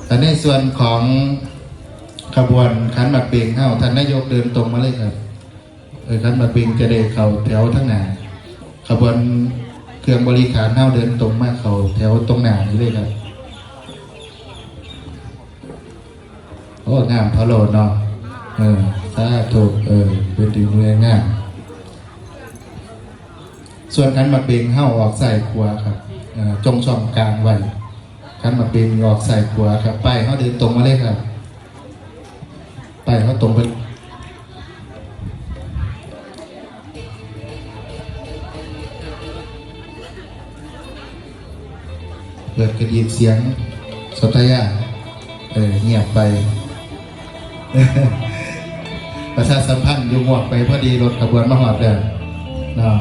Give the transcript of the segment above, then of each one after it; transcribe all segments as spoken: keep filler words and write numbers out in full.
แต่ในส่วนของขบวนขันหมากเบงเฮา ท่านนายกเดินตรงมาเลยครับ เออ ขันหมากเบงจะได้เข้าแถวทางหน้า ขบวนเครื่องบริขารเฮาเดินตรงมาเข้าแถวตรงหน้านี้เลยครับ โอ้ งามพะโลเนาะ เออ สาธุ เออ เป็นดีเมืองงาม ส่วนขันหมากเบงเฮาออกซ้ายขวาครับ เอ่อ จงช่องกลางไว้ ขันหมากเบงออกซ้ายขวาครับ ป้ายเฮาเดินตรงมาเลยครับ ป้ายเฮาตรงไป เปิดกระดิ่งเสียงสนธยา เออ เงียบไป ประชาสัมพันธ์อยู่หมวกไปพอดีรถขบวนมาฮอดแล้วเนาะ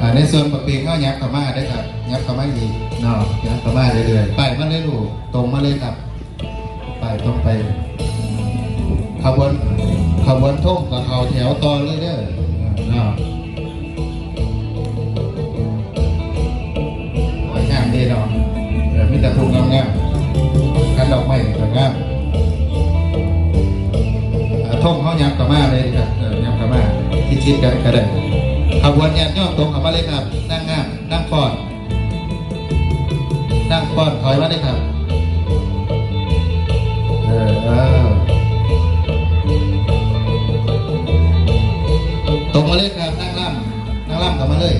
อ่า ในส่วนหมากเบงเฮายับเข้ามาได้อครับ ยับเข้ามาอีกเนาะ ยับเข้ามาเรื่อยๆ ไปมาเลยลูก ตรงมาเลยครับ ไปตรงไป ขบวน ขบวนธงก็เข้าแถวต่อเลยเด้อเนาะ โอ้ย งามเด้เนาะ เออ มีแต่ธงงามๆ คันดอกไม้ก็งาม อ่า ธงเฮายับเข้ามาเลยครับ เออ ยับเข้ามา ชิดๆกันก็ได้ ขบวนญาติโยมตรงเข้ามาเลยครับ นางงาม นางฟ้อน นางฟ้อนถอยมาเลยครับ เออ เออ ตรงมาเลยครับ นางรำ นางรำเข้ามาเลย